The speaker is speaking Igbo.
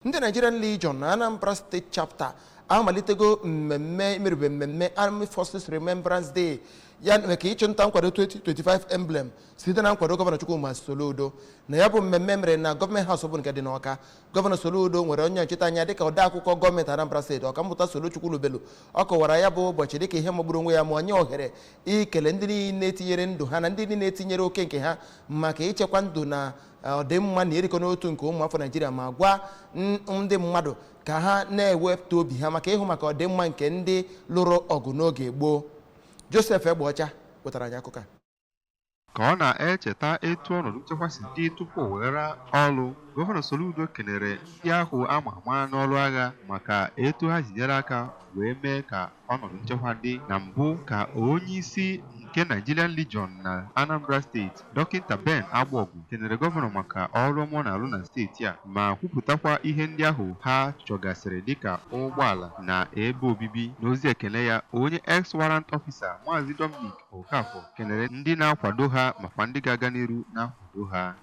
Ndị Nigerian Legion na Anambra State Chapter amalitego mmemme imerube mmemme Army Forces Remembrance Day ya maka ịchụnta nkwado 2025 emblem site na nkwado Gọvanọ Chukwuma Soludo. Na ya bụ mmemme mere na Government House bụ nke dị n'Ọka. Gọvanọ Soludo nwere onye nchịta anya dịka odeakwụkwọ gọọmenti Anambra Steeti, Ọkammụta Solo Chukwulobelu. Ọ kọwara ya bụ ụbọchị dịka ihe magburu onwe ya ma onye ohere ikele ndị niile tinyere ndụ ha na ndị niile tinyere oke nke ha maka ichekwa ndụ na ọdịmma na ịrịkọ n'otu nke ụmụafọ Naijiria, ma gwa ndị mmadụ ka ha na-ewepụta obi ha maka ịhụ maka ọdịmma nke ndị lụrụ ọgụ n'oge gboo. Joseph Egbeọcha wetara anyị akụkọ a. Ka ọ na-echeta etu ọnọdụ nchekwa si dị tupu o weghara ọrụ, Gọvanọ Soludo kelere ndị ahụ ama ama n'ọrụ agha maka etu ha si nyere aka wee mee ka ọnọdụ nchekwa dị na mbụ. Ka onyeisi nke Nigerian Legion na Anambra Steeti, Dọkịta Ben Agbọgụ, kenere gọvanọ maka ọrụ ọma ọ na-arụ na steeti a, ma kwupụtakwa ihe ndị ahụ ha chọgasịrị dịka ụgbọala na ebe obibi. N'ozi ekele ya, onye ex warrant officer, Maazị Dominic Okafor, kenere ndị na-akwado ha makwa ndị ga-aga n'iru na-akwado ha.